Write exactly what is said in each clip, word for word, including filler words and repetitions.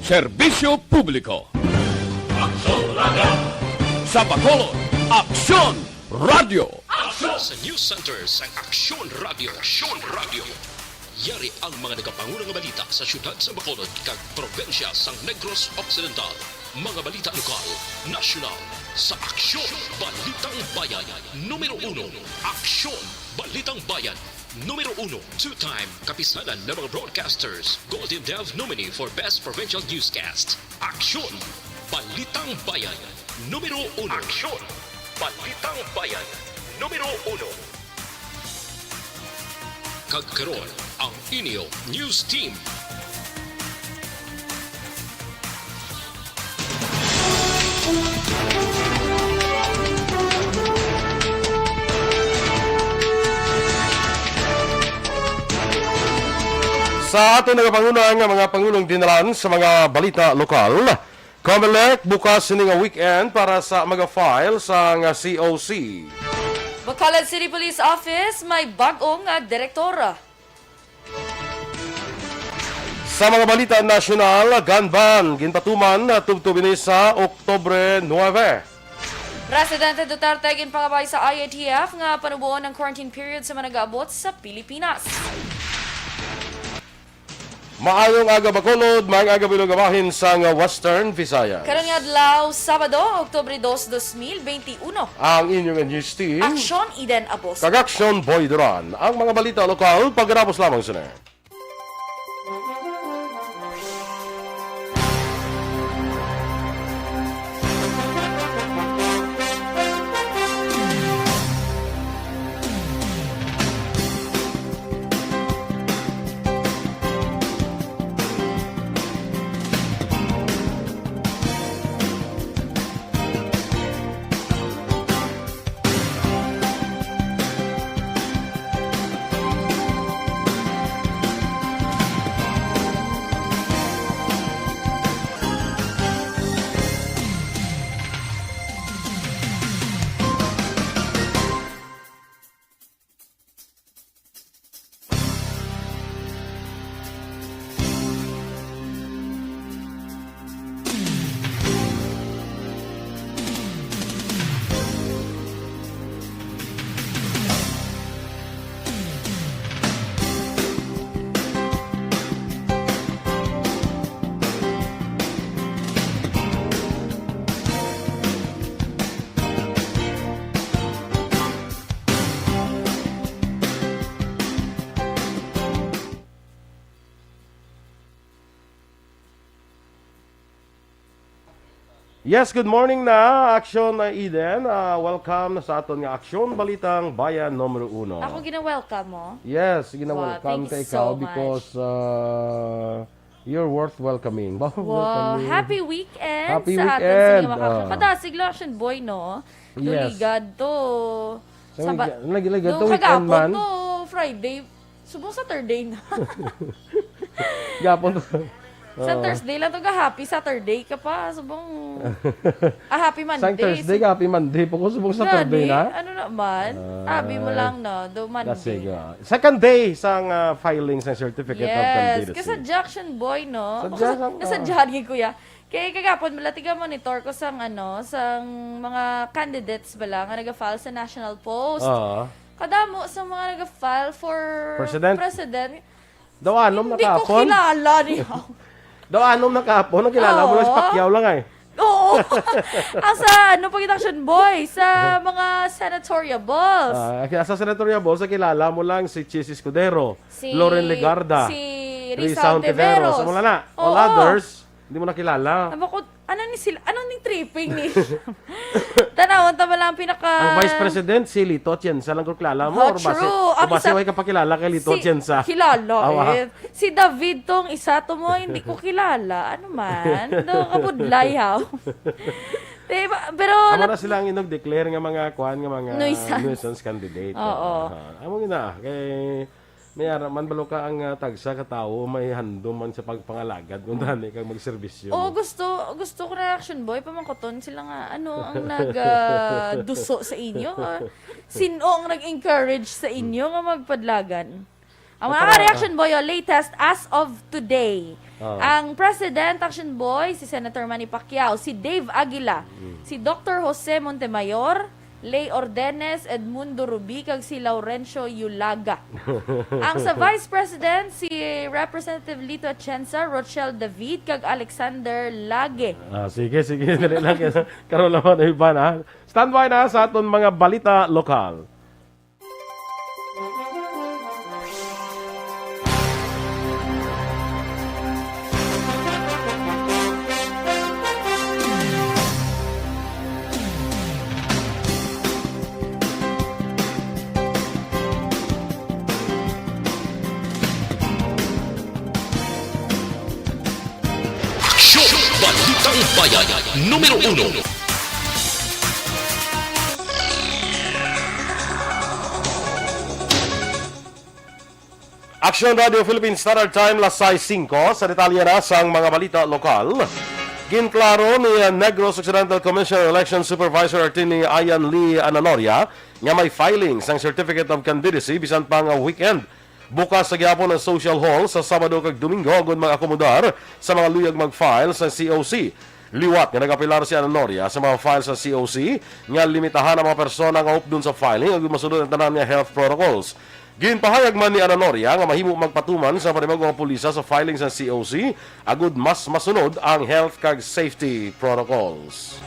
Serbisyo publiko. Aksyon Radio. Sa Bacolod, Aksyon Radio. Sa News Center sang Aksyon Radio. Aksyon Radio. Yari ang mga nagapanguna nga balita sa siyudad sa Bacolod kag probinsya sang Negros Occidental. Mga balita lokal, nasyonal, sa Aksyon Balitang Bayan. Numero uno, Aksyon Balitang Bayan. Numero uno, two-time Kapisanan ng mga Broadcasters Golden Dove nominee for Best Provincial Newscast. Aksyon! Balitang Bayan, numero uno. Aksyon! Balitang Bayan, numero uno. Kag karon, ang inyo news team. Sa aton nagapanguna nga mga pangulong dinalan sa mga balita lokal, Comelec bukas sini nga weekend para sa mga file sang C O C. Bacolod City Police Office may bag-o nga direktor. Sa mga balita nasyonal, gun ban ginpatuman tubtob ini sa Oktubre nuebe. Presidente Duterte ginpangabay sa I A T F nga panuboon ang quarantine period sa mga nagaabot sa Pilipinas. Maayong aga, Bacolod, maayong aga, bilog nga bahin sang Western Visayas. Karon nga adlaw, Sabado, Oktubre dos, dos mil benti uno. Ang inyong N G S T. Aksyon, Eden Abos. Kag Aksyon, Boy Duran. Ang mga balita lokal, pagkatapos lamang sini. Yes, good morning na, Aksyon, uh, Eden. Uh, welcome na sa aton nga Aksyon Balitang Bayan numero uno. Ako gina-welcome mo? Yes, gina-welcome ka ikaw because, uh, you're worth welcoming. Wow, welcoming. Happy weekend sa aton sa inyo, mga kakapatid. Kadasig lang, Action Boy, no? Yes. Tuligad to. Sa ba-, nag-, nag-, nung kagapon to, Friday. Subong Saturday na. Gapon to. Sa Thursday lang to, ga-happy Saturday ka pa. Subong, ah, happy Monday. Sa Thursday, ga-happy Monday po ko. Subong Saturday na. Ano naman? Abi mo lang, no? Do Monday. Second day sang, ah, filing sang certificate of candidacy. Yes, kasi Jackson Boy, no? Nasadyahan ni Kuya. Kay kagapon, malatiga monitor ko sang, ano, sang mga candidates bala nga naga-file sa National Post. Oo. Kadamo sa mga naga-file for president. Daw anom na kahapon. Hindi ko kilala niya. Daw anom na kahapon, ang kilala mo lang si Pacquiao lang ay. Oo. Asa, ano pa kita, Action Boy? Sa mga senatorial balls. Ah, kaya sa senatorial balls, ang kilala mo lang si Chiz Escudero, si Loren Legarda, si Risa Ontiveros. Amo lang na. All others, hindi mo nakilala. Ano ni sila? Ano ni tripping ni? Tanawon ta ba lang pinaka... Ang Vice President, si Lito Atienza lang ko kilala mo? Oh, or basi, true. Or basi way ka pakilala kay Lito Atienza? Kilala, eh. Si David tong isa to mo, hindi ko kilala. Ano man? Do, kabudlay, haw. Diba? Pero amo na sila ang inog-declare nga mga kuan, nga mga nuisance candidate. Oo. Amo na. Kay May ara man balo ka ang, ah, tagsa ka tawo may handom man sa pagpangalagad kung dani kag magserbisyo. Oo, gusto, gusto ko na, Action Boy, pamangkuton sila nga, ano ang nag, ah, duso sa inyo, ah? Sino ang nag-encourage sa inyo nga magpadlagan? Ang mga Para, reaction boy, oh, latest as of today. Ah. Ang President Action Boy, si Senator Manny Pacquiao, si Dave Aguila, Mm. si Doctor Jose Montemayor, Ley Ordenes, Edmundo Rubi, kag si Laurencio Yulaga. Ang sa Vice President, si Representative Lito Atienza, Rochelle David, kag Alexander Lage. Ah, sige, sige, dali lang. Karon naman ang iban, ha? Standby na sa aton mga balita lokal. Aksyon! Balitang Bayan, numero uno. Aksyon Radio Philippine Standard Time, las sais singko. Sa detalye na sang mga balita lokal, ginklaro ni, uh, Negros Occidental Commissioner Election Supervisor Attorney Ian Lee Ananoria nga may filing sang Certificate of Candidacy bisan pa nga weekend. Bukas sa gihapon ang social hall sa Sabado kag Domingo agud mag-akomodar sa mga luyag mag-file sa C O C. Liwat nga nag-apelar si Ananoria sa mga file sa C O C nga limitahan ang mga persona nga updon sa filing agud masunod ang tanan nga health protocols. Ginpahayag man ni Ananoria nga mahimo magpatuman sa panibag-o nga pulisa sa filing sa C O C agud mas masunod ang health kag safety protocols.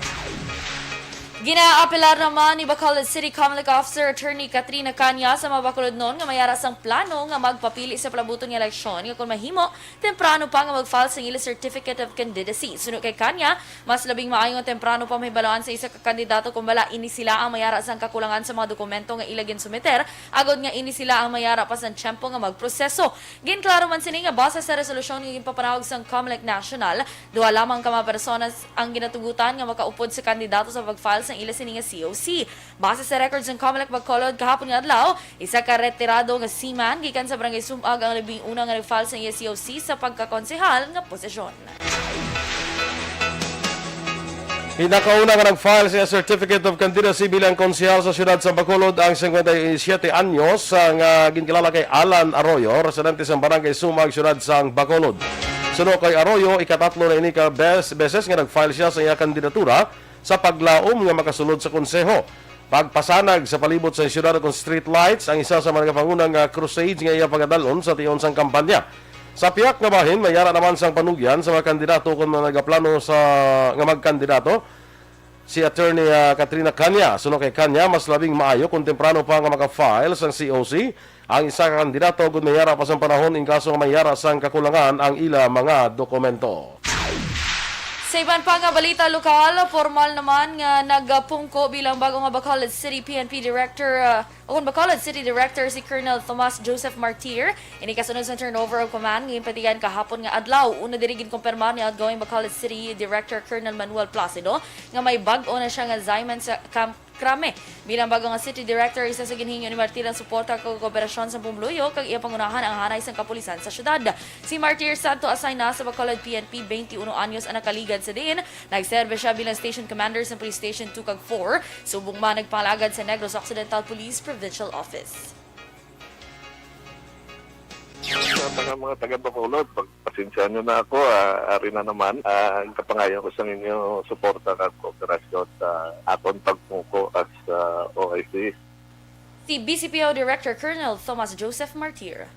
Ginaapelar naman ni Bacolod City Comelec Officer Attorney Katrina Caña sa mga Bacolodnon nga may ara sang plano nga magpapili sa palabuton nga eleksyon nga, kon mahimo, temprano pa nga mag-file sang ila Certificate of Candidacy. Suno kay Caña, mas labing maayo nga temprano pa mahibaluan sa isa ka kandidato kon bala ini sila ang may ara sang kakulangan sa mga dokumento nga ila ginsumiter, agod nga ini sila ang may ara pa sang tiyempo nga magproseso. Ginklaro man sini nga base sa resolusyon nga ginpapanawag sang Comelec National, duha lamang ka mga personas ang ginatugutan nga makaupod sa kandidato sa pag-file sang ila sini nga C O C. Base sa record sang Comelec Bacolod kahapon nga adlaw, isa ka retirado nga seaman gikan sa Barangay Sumag ang labing una nga nag-file sang iya C O C sa pagkakonsehal nga posisyon. Pinakauna nga nag-file sa Certificate of Candidacy bilang konsehal sa siyudad sa Bacolod ang singkwenta y siyete anyos, ah, nga ginkilala kay Alan Arroyo, residente sa Barangay Sumag, siyudad sang Bacolod. Suno kay Arroyo, ikatatlo na ini ka bes-, beses nga nag-file siya sa iya kandidatura sa paglaom nga makasulod sa konseho. Pagpasanag sa palibot sa siyudad kon street lights ang isa sa mga nagapangunang, ah, crusades nga iya pagadal-on sa tion sang kampanya. Sa pihak nga bahin, may ara naman sang panugyan sa mga kandidato kon mga nagaplano sa, nga magkandidato. Si Attorney, ah, Katrina Caña, suno kay Caña, mas labing maayo kon temprano pa nga maka-file sang C O C ang isa ka kandidato kon may ara pa sang panahon in kaso nga may ara sang kakulangan ang ila mga dokumento. Sa iban pa nga balita lokal, formal naman nga nagapungko bilang bag-o nga Bacolod City P N P Director, ah, o kon Bacolod City Director si Colonel Tomas Joseph Martir. Ini kasunod sa turnover of command nga ginpatigayon kahapon nga adlaw. Una diri ginkumpirmar ni outgoing Bacolod City Director Colonel Manuel Placido nga may bag-o na siya nga assignment sa Camp Crame. Bilang bag-o nga city director, isa sa ginhingyo ni Martir ang suporta kag kooperasyon sa pumuluyo kag iya pangunahan ang hanay sang kapulisan sa syudad. Si Martir sadto assign na sa Bacolod P N P, twenty-one anyos ang nakaligad sa diin nagserbe siya bilang station commander sa Police Station two kag four. Subong man nagpalagad sa Negros Occidental Police Provincial Office. Sa mga, mga taga Bacolod, pagpasensya nyo na ako, ah, ari na naman, ah, ang kapangayo ko sa inyo, suporta kag kooperasyon sa aton pagpungko as, ah, O I C. Si B C P O Director Colonel Thomas Joseph Martir.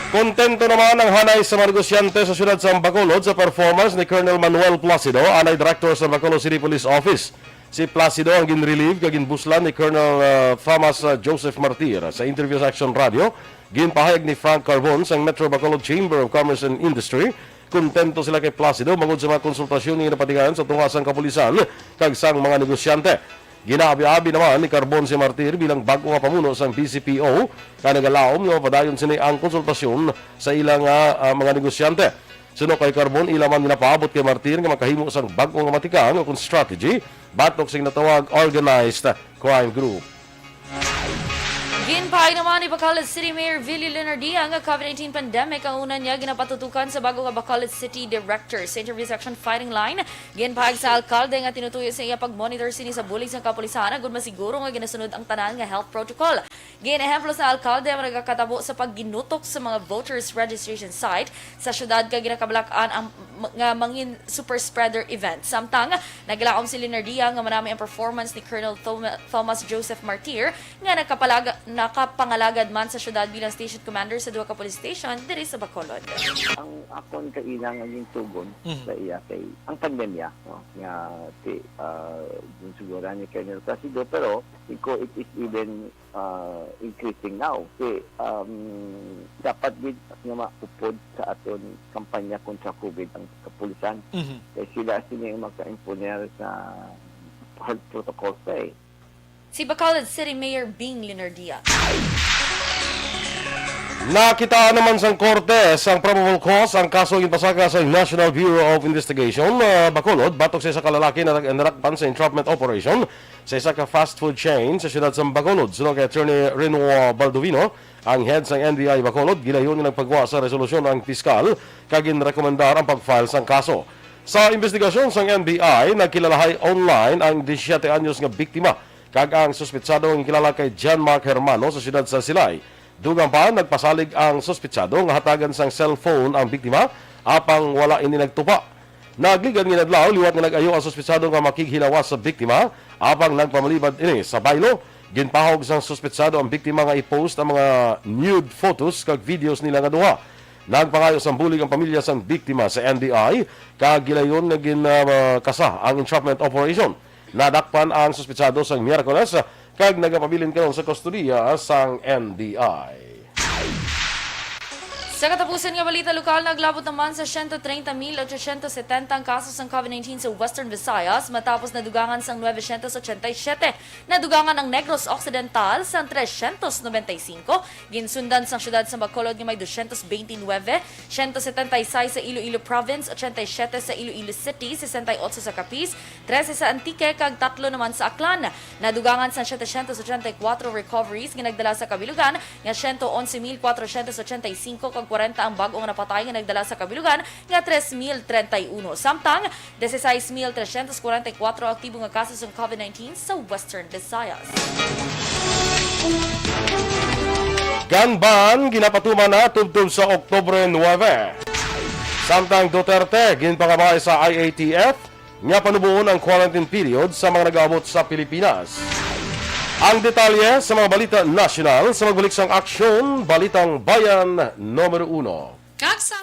Kontento naman ang hanay sa mga negosyante sa siyudad sa Bacolod sa performance ni Colonel Manuel Placido, anay director sa Bacolod City Police Office. Si Placido ang ginrelieve kag ginbuslan ni Colonel, ah, Thomas, ah, Joseph Martir. Sa interview sa Action Radio, ginpahayag ni Frank Carbon sang Metro Bacolod Chamber of Commerce and Industry, kontento sila kay Placido bangod sa mga konsultasyon nga napatigayon sa tunga sang kapulisan kag sang mga negosyante. Ginaabi-abi naman ni Carbon si Martir bilang bag-o nga pamuno sang B C P O nga nagalaom nga mapadayon sini ang konsultasyon sa ila nga, ah, mga negosyante. Suno kay Carbon, ila man ginapaabot kay Martir nga makahimo sang bag-o nga matikang o kon strategy batok sa ginatawag organized crime group. Ginpahayag naman ni Bacolod City Mayor Villie Leonardia nga COVID nineteen pandemic ang una niya ginapatutukan sa bago nga Bacolod City Director. Sa interview section Fighting Line, ginpahayag sa alkalde nga tinutuyo sa iya pag-monitor sini sa bulig sang kapulisan agud masiguro nga ginasunod ang tanan nga health protocol. Gin-ehemplo sa alkalde ang nagakatabo sa pagginutok sa mga voters registration site sa syudad kag ginakabalakan ang m-, nga mangin super spreader event. Samtang naglaom si Leonardia nga manami ang performance ni Colonel Thoma-, Thomas Joseph Martir nga nakapalaga-, nakapangalagad man sa syudad bilang station commander sa duha ka police station diri sa Bacolod. Ang akon kaila nga gintugon Mhm. sa iya kay ang pandemya, no, nga ti-, ah, ginsuguran ni Colonel Placido, pero tingko it is even, ah, increasing now. Kay, um, dapat gid nga maupod sa aton kampanya kontra COVID ang kapulisan. Mhm. Kay sila sini ang maka-imponer sa health protocols, eh. Si Bacolod City Mayor Bing Leonardia. Nakitaan naman sang korte sang probable cause ang kaso ginpasaka sa National Bureau of Investigation, ah, Bacolod, batok sa isa ka lalaki na nag-, nadakpan sa entrapment operation sa isa ka fast food chain sa siyudad sa Bacolod. Suno kay Attorney Renoir Baldovino, ang head sang N B I Bacolod, gilayon nga nagpagwa sa resolusyon ang piskal kag ginrekomendar ang pag-file sang kaso. Sa investigasyon sang N B I, nagkilalahay online ang disisiete anyos nga biktima kag ang suspetsado nga kilala kay John Mark Hermano sa siyudad sa Silay. Dugang pa, nagpasalig ang suspetsado nga hatagan sang cellphone ang biktima, apang wala ini nagtupa. Nagligad nga inadlaw, liwat nga nag-ayo ang suspetsado nga makighinawas sa biktima, apang nagpamalibad ini sa baylo. Ginpahog sang suspetsado ang biktima nga i-post ang mga nude photos kag videos nila nga duha. Nagpangayo sang bulig ang pamilya sang biktima sa N B I, kag gilayon nga gin, ah, kasa ang entrapment operation. Nadakpan ang suspetsado sang Miyerkules, kag nagapabilin karon sa kustodiya sang N B I. Sa katapusan nga balita lokal, naglabot naman sa siyento treinta mil otsosyentos setenta ang kaso sang COVID nineteen sa Western Visayas, matapos nadugangan sang nuebe syentos otsenta y siyete. Nadugangan ang Negros Occidental sang tresyentos nobenta y singko, ginsundan sang siyudad sa Bacolod nga may dosyentos beintinuebe, siyento setenta y seis sa Iloilo Province, ochenta y siete sa Iloilo City, sesenta y otso sa Capiz, trese sa Antique, kag tatlo naman sa Aklan. Nadugangan sang setecientos ochenta y cuatro recoveries nga nagdala sa kabilugan nga siyento onse mil kwatrosyentos ochenta y singko, kag kwarenta ang bag-o nga napatay nga nagdala sa kabilugan nga tres mil treinta y uno. Samtang, dieciséis mil trescientos cuarenta y cuatro aktibo nga kaso sang COVID nineteen sa Western Visayas. Gun ban ginapatuman na tubtob sa Oktubre nuebe. Samtang Duterte ginpangabay sa I A T F nga panuboon ang quarantine period sa mga nag-aabot sa Pilipinas. Ang detalye sa mga balita nasyonal sa magbalik sang Aksyon, Balitang Bayan Numero Uno. Kag sa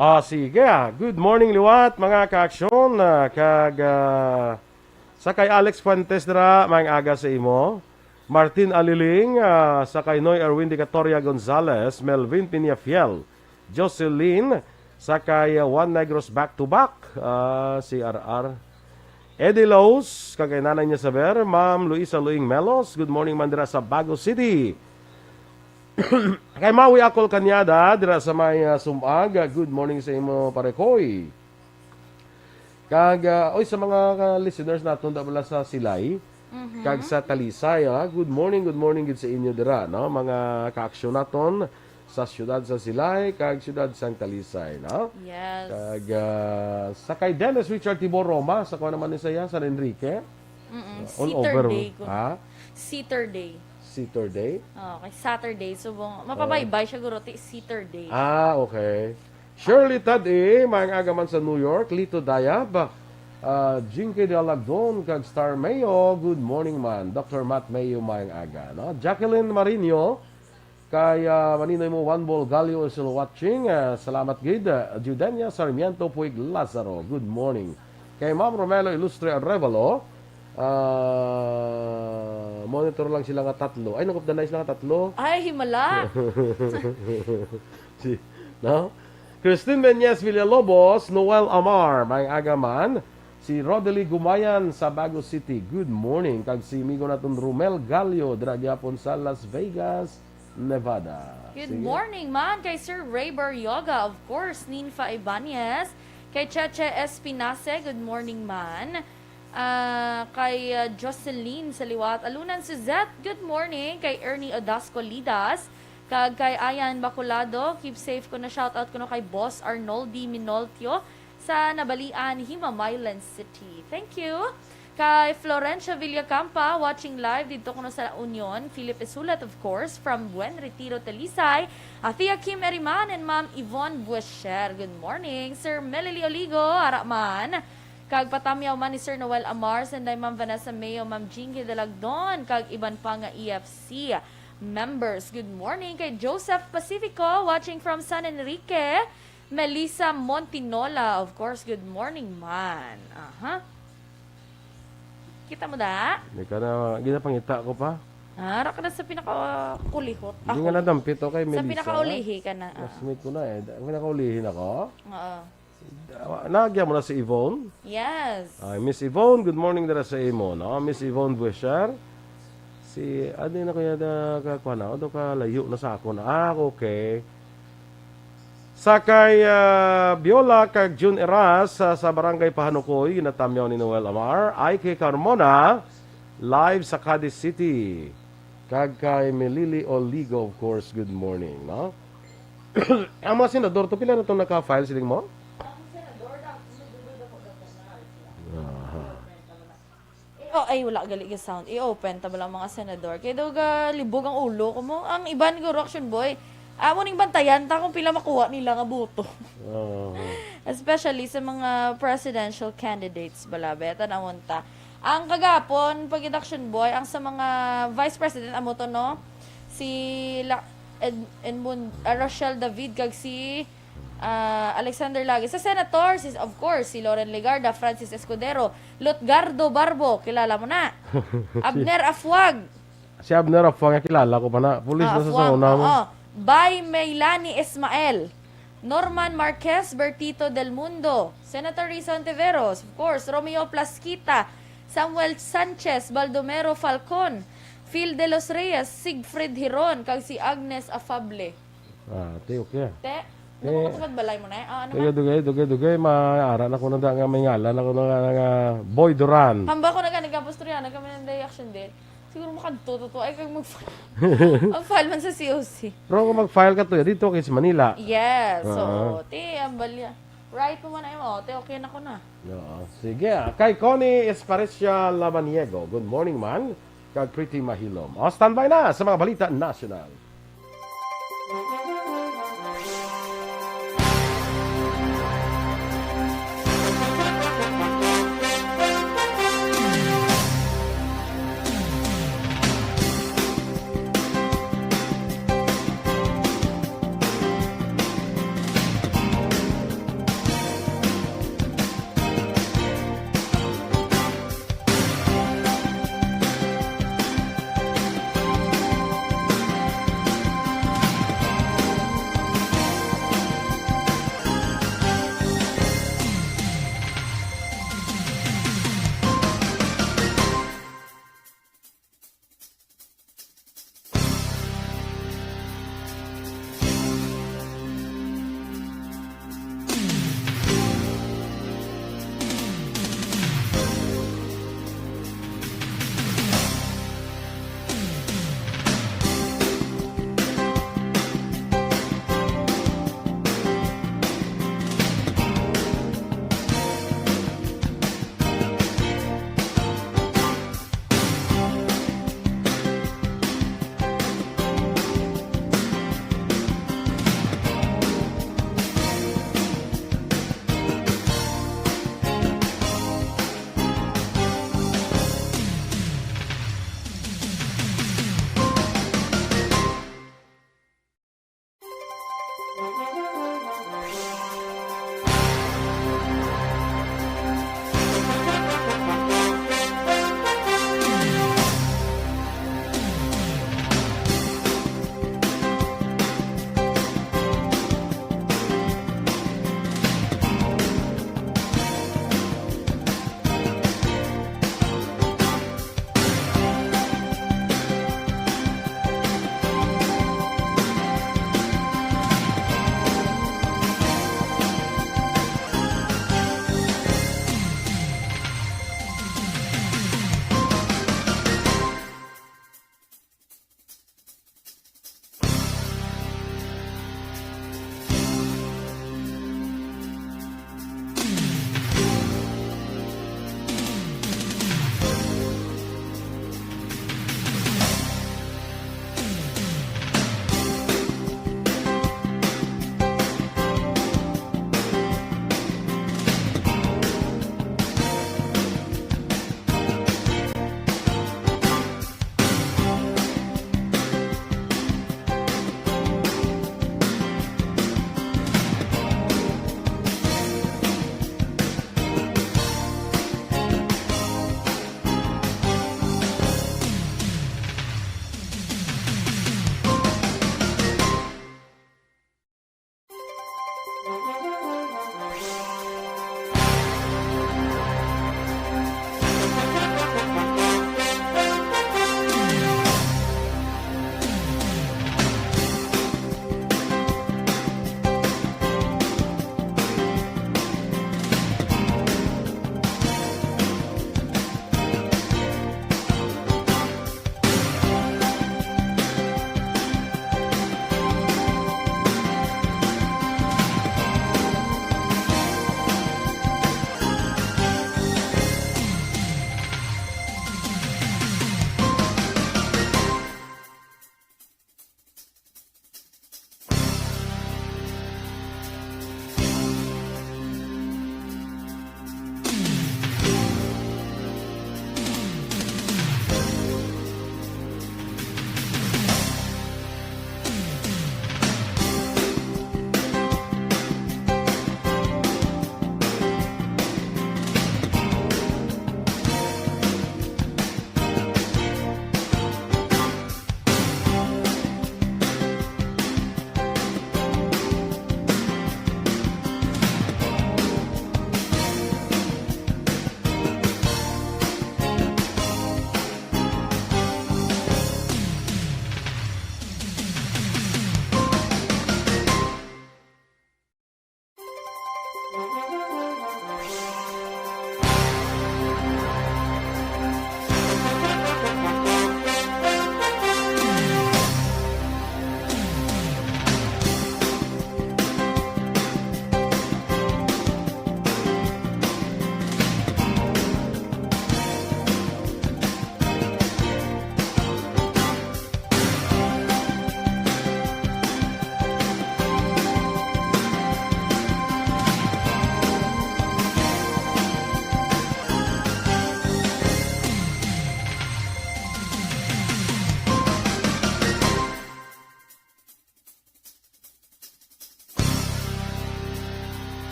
Ah, sige, ah. Good morning liwat, mga kaaksyon, ah, kag, ah, sa kay Alex Fuentes dira, maayong aga sa imo. Martin Aliling, ah, sa kay Noy Erwin Dicatoria Gonzalez, Melvin Peñafiel, Jocelyn, sa kay, ah, Juan Negros back to back, ah, si R R. Eddie Laos, kag kay Nanay niya Saber, Ma'am Luisa Luing Melos, good morning man dira sa Bago City. Kay Maui Akol Kanyada, dira sa may, ah, Sumag, ah, good morning sa imo, Pare Koy. Kag, ah, oy, sa mga, ah, listeners naton, da bala sa Silay, Mhm. kag sa Talisay, ah, good morning, good morning gid sa inyo dira, no? Mga kaaksyon naton sa siyudad sa Silay, kag siyudad sang Talisay, no? Yes. Kag, ah, sa kay Dennis Richard Tibor Roma, sa kuwan naman ni saya, San Enrique. Mm-mm. Ah, all over. Saturday ko. Ha? Saturday. Saturday? Oh, kay Saturday. So, bung-, mapabaybay siya, guro, ti Saturday. Ah, okay. Shirley Tad-i, maayong aga man sa New York. Lito Dayab, ah, Jinky Dalagdon, kag Star Mayo, good morning man. Doctor Matt Mayo, maayong aga, no? Jacqueline Marino, kay, ah, Maninoy mo, One Ball Gallo is still watching. Ah, salamat gid. Ah, Judenia Sarmiento Puig Lazaro, good morning. Kay Ma'am Romelo Ilustre Arevalo, ah, monitor lang sila nga tatlo. Ay, nakupdan na sila nga tatlo. Ay, himala. Si, no? Christine Menyes Villalobos, Noel Amar, maayong aga man. Si Rodely Gumayan sa Bago City, good morning. Kag si amigo naton Romel Gallo, dira gyapon sa Las Vegas, Nevada. Good Sige. morning man kay Sir Ray Barrioga, of course, Ninfa Ibanez, kay Cheche Espinace, good morning man. Ah, kay, ah, Jocelyn Saliwat, Alunan Suzette, good morning. Kay Ernie Odasco Lidas, kag kay Ayan Bacolado, keep safe ko na, shout out ko no kay Boss Arnoldi Minoltio sa Nabalian, Himamaylan City. Thank you. Kay Florencia Villacampa, watching live didto kuno sa La Union. Philip Isulat, of course, from Buen Retiro, Talisay. Athea Kim Eriman and Ma'am Yvonne Buesher. Good morning. Sir Melily Oligo, ara man. Kag patamyaw man ni Sir Noel Amar, sanday Ma'am Vanessa Mayo, Ma'am Jinky Dalagdon, kag iban pa nga E F C members. Good morning kay Joseph Pacifico, watching from San Enrique. Melissa Montinola, of course, good morning man. Aha. Kita mo da? Di ka na, ginapangita ko pa. Ah, ara ka na sa pinakakulihot. Hindi nga Ako. nadampit, okay, Sa Melissa? pinakaulihi ka na, ah. Classmate ko na eh. Pinakaulihi na ko? Oo. Nagya mo na si Yvonne? Yes. Ay, Miss Yvonne, good morning dira sa imo, no? Miss Yvonne Buesher. Si, ano na kuya da, ka, kuha na, o, do ka layo na sa ako na. Ah, okay. Sa kay, ah, Biola kag June Eras sa, sa Barangay Pahanukoy, ginatamyaw ni Noel Amar. Ay kay Carmona, live sa Cadiz City. Kag kay Melili Oligo, of course, good morning, no? Ang mga senador to, pila na itong naka-file, siling mo? Aha. Oh, ay, wala gali ka sound. I-open ta bala ang mga senador. Kay daw ga libog ang ulo ko mo. Ang iban guro, Action Boy, amo ning bantayan ta kung pila makuha nila nga boto. Oo. Especially sa mga presidential candidates bala. Beta na unta. Ang kagapon, pag Action Boy, ang sa mga vice president, amo to, no? Si La-, Ed-, Edmund, ah, Rochelle David, kag si ah, Alexander Lagi. Sa senator, si, of course, si Loren Legarda, Francis Escudero, Lutgardo Barbo, kilala mo na. Si Abner Afuag. Si Abner Afuag, nga kilala ko pa na. Pulis Ah, na sa Afuag, sauna mo. oo. Bay Maylani Ismael. Norman Marquez, Bertito Del Mundo, Senator Risa Ontiveros, of course, Romeo Plasquita, Samuel Sanchez, Baldomero Falcon, Phil De Los Reyes, Siegfried Hiron, kag si Agnes Afable. Ah, ti, okay. Te, Te. Ano mo katungod balay mo na eh? Ah, ano Dugay, man? dugay, dugay, dugay. Maara na ko na da nga may ngalan ako na nga, nga Boy Duran. Hamba ko na gani, gapos Triana, kami ng day action din. Siguro makadto to to. Ay, kag mag-file. Ang file man sa C O C. Pero kung mag-file ka to, dito kay sa Manila. Yes, Ah. so, ti, ang balya. Right mo man ay mo, ti, okay na ko na. Oo. Sige, ah. Kay Connie Esparicia Labaniego, good morning, man. Kag Pretty Mahilom. O, standby na sa mga balita nasyonal.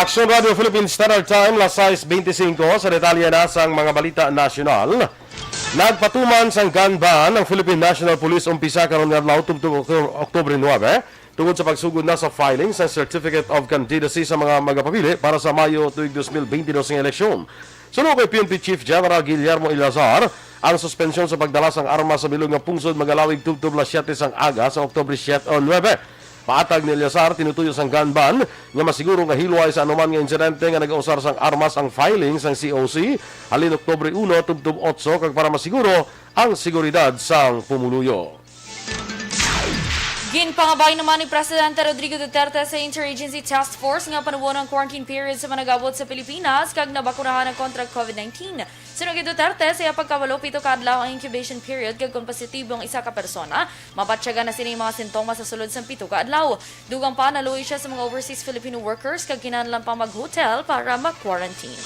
Aksyon Radio Philippine Standard Time, las sais beintisinco. Sa detalye na sang mga balita nasyonal, nagpatuman sang gun ban ang Philippine National Police umpisa karon nga adlaw, tubtob Okto-, Oktubre nuebe, tungod sa pagsugod na sa filing sa Certificate of Candidacy sa mga magapamili para sa Mayo tuig dos mil beintidos nga eleksyon. Suno kay P N P Chief General Guillermo Eleazar, ang suspensyon sa pagdala sang armas sa bilog nga pungsod magalawig tubtob las siyete sang aga sa Oktubre siyete o nuebe. Paatag ni Eleazar, tinutuyo sang gun ban nga masiguro nga hilway sa anuman nga insidente nga nagausar sang armas ang filing sang C O C halin Oktubre uno tubtob otso, kag para masiguro ang seguridad sang pumuluyo. Ginpangabay naman ni Presidente Rodrigo Duterte sa Interagency Task Force nga panuwon ang quarantine period sa managabot sa Pilipinas kag nabakunahan na kontra COVID nineteen. Suno kay Duterte, sa iya pagkabalo, pito ka adlaw ang incubation period, kag kon positibo ang isa ka persona, mabatyagan na sini mga sintomas sa sulod sang pito ka adlaw. Dugang pa, naluoy siya sa mga overseas Filipino workers kag kinahanglan pa mag-hotel para ma-quarantine.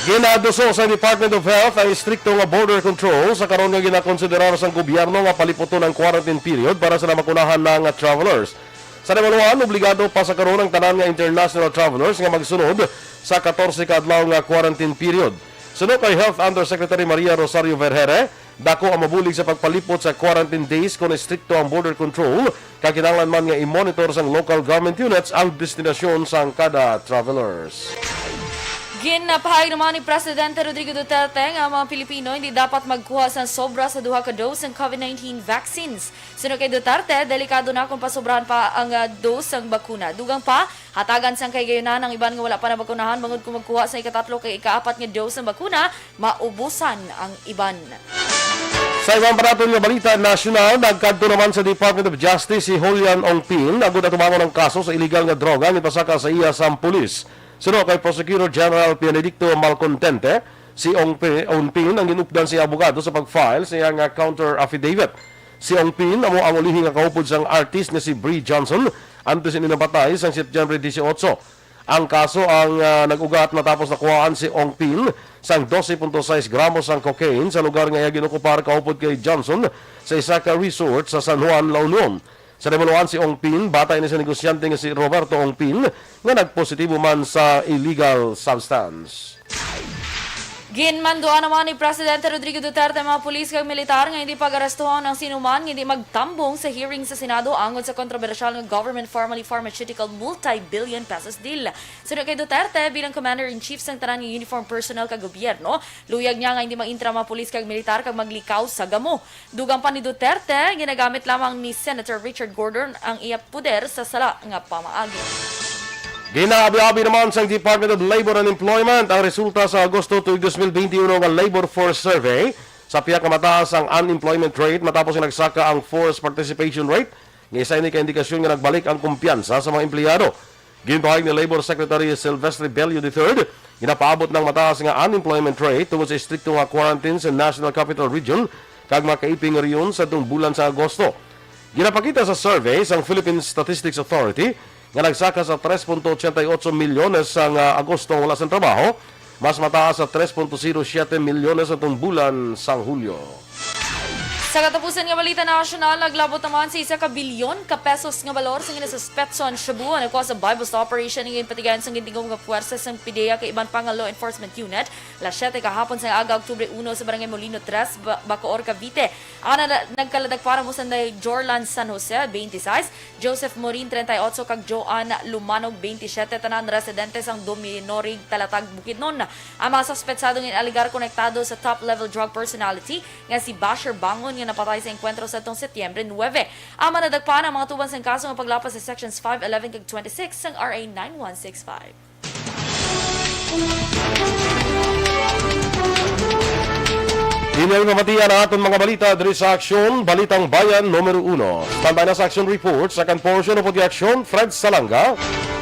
Ginaduso sa Department of Health ang istrikto nga border control sa karon nga ginakonsiderar sang gobyerno nga paliputon ang quarantine period para sa namakunahan na nga travelers. Sa nabaluan, obligado pa sa karon ang tanan nga international travelers nga magsunod sa katorse ka adlaw nga quarantine period. Suno kay Health Undersecretary Maria Rosario Vergeire, dako ang mabulig sa pagpalipot sa quarantine days kon istrikto ang border control, kag kinahanglan man nga i-monitor sang local government units ang destinasyon sang kada travelers. Ginapahayag naman ni Presidente Rodrigo Duterte nga ang mga Pilipino hindi dapat magkuha sang sobra sa duha ka dose sang COVID nineteen vaccines. Suno kay Duterte, delikado na kung pasobrahan pa ang, ah, dose sang bakuna. Dugang pa, hatagan sang kahigayunan ang iban nga wala pa nabakunahan, bangod kung magkuha sa ikatatlo kag ikaapat nga dose sang bakuna, maubusan ang iban. Sa iban pa naton nga balita nasyonal, nagkadto naman sa Department of Justice si Julian Ongpin agud atubangon ang kaso sa illegal nga droga nga ipasaka sa iya sang pulis. Suno kay Prosecutor General Benedicto Malcontente, si Ongpi-, Ongpin ang ginupdan sa abogado sa pag-file sa iya nga counter affidavit. Si Ongpin amo ang ulihi nga kaupod sang artist nga si Bree Johnson antes ini napatay sang Setyembre dieciocho. Ang kaso ang, ah, nag-ugat matapos nakuhaan si Ongpin sang dose punto sais gramo sang cocaine sa lugar nga iya ginokupar kaupod kay Johnson sa isa ka resort sa San Juan, La Union. Sa nabaluan, si Ongpin bata ini sa negosyante nga si Roberto Ongpin nga nagpositibo man sa illegal substance. Ginmanduan naman ni Presidente Rodrigo Duterte ang mga pulis kag militar nga hindi pag-arestuhon ang sinuman nga hindi magtambong sa hearing sa Senado angod sa kontrobersyal nga government formerly pharmaceutical multi-billion pesos deal. Suno kay Duterte, bilang commander-in-chief sang tanan nga uniform personnel kag gobyerno, luyag niya nga hindi mag-intra ang mga pulis kag militar kag maglikaw sa gamo. Dugang pa ni Duterte, ginagamit lamang ni Senator Richard Gordon ang iya poder sa sala nga pamaagi. Ginaabi-abi naman sang Department of Labor and Employment ang resulta sa Agosto tuig dos mil benti uno nga labor force survey. Sa pihak nga mataas ang unemployment rate matapos nga nagsaka ang forced participation rate, nga isa ini ka indikasyon nga nagbalik ang kumpiyansa sa mga empleyado. Ginpahayag ni Labor Secretary Silvestre Bello the third, ginapaabot na ang mataas nga unemployment rate tungod sa istrikto nga quarantine sa National Capital Region kag mga kaiping nga rehiyon sa atong bulan sa Agosto. Ginapakita sa survey sang Philippine Statistics Authority nga nagsaka sa tres punto ochenta y ocho milyones sang, ah, Agosto ang wala sang trabaho, mas mataas sa tres punto zero siete milyones atong bulan sang Hulyo. Sa katapusan nga balita nasyonal, naglabot naman sa isa ka bilyon ka pesos nga balor sing nasuspetso ang shabu nga nakuha sa buy-bust operation nga ginpatigayon sang gintingog nga puwersa sang PDEA kag iban pa nga law enforcement unit, alas siyete kahapon sang aga, Oktubre uno, sa Barangay Molino tres, Ba-, Bacoor, Cavite. Ang na-, nagkaladakparan mo sanday Jorlan San Jose, twenty-six, Joseph Morin, treinta y ocho, kag Joan Lumanog, twenty-siete, tanan residente sang Dominorig, Talatag, Bukidnon. Ang mga suspetsado nga inalegar konektado sa top-level drug personality nga si Basher Bangon nga napatay sa engkwentro sa atong Setyembre nuebe. Ang mga nadakpan ang mga atubangan sang kaso nga paglapas sa Sections five eleven kag twenty-six sang R A nine one six five. Ini ang mabatian ang aton mga balita diri sa Aksyon, Balitang Bayan numero uno. Standby na sa Aksyon Report, second portion of the Aksyon, Fred Salanga.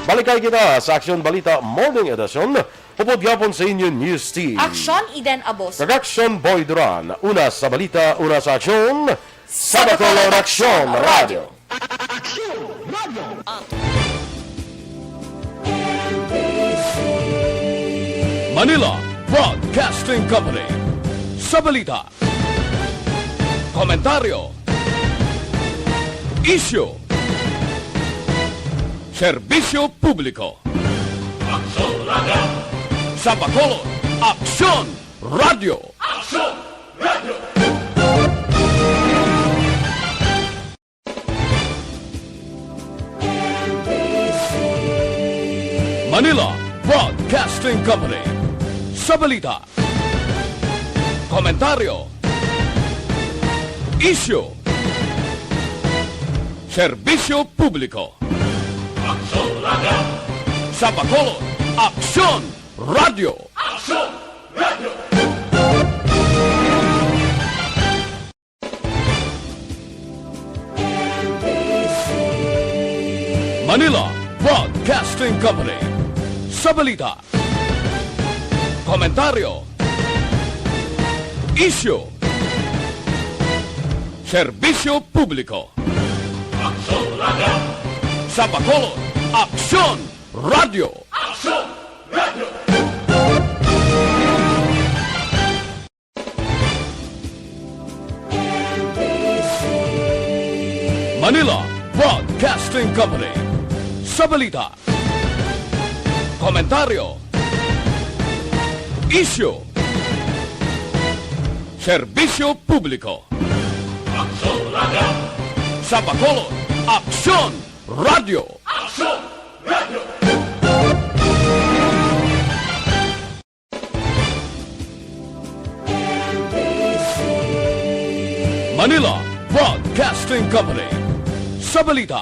Balikay kita sa Aksyon Balita Morning Edition, upod gihapon sa inyo News Team. Aksyon, Eden Abos. Kag Aksyon, Boy Duran. Una sa balita, una sa aksyon, sa Bacolod Aksyon Radio. Aksyon Radio. Manila Broadcasting Company. Sa balita, komentaryo, isyu, serbisyo publiko. Aksyon Radio. Sa Bacolod, Aksyon Radio. Aksyon Radio. Manila Broadcasting Company. Sa balita, komentaryo, isyu, serbisyo publiko. Aksyon Radio. Sa Bacolod, Aksyon Radio. Aksyon Radio. Manila Broadcasting Company. Sa balita, komentaryo, isyu, serbisyo publiko. Aksyon Radio. Sa Bacolod, Aksyon Radio. Aksyon Radio. Manila Broadcasting Company. Sa balita, komentaryo, isyu, serbisyo publiko. Aksyon Radio! Sa Bacolod, Aksyon Radio! Aksyon Radio! Manila Broadcasting Company. Sa balita,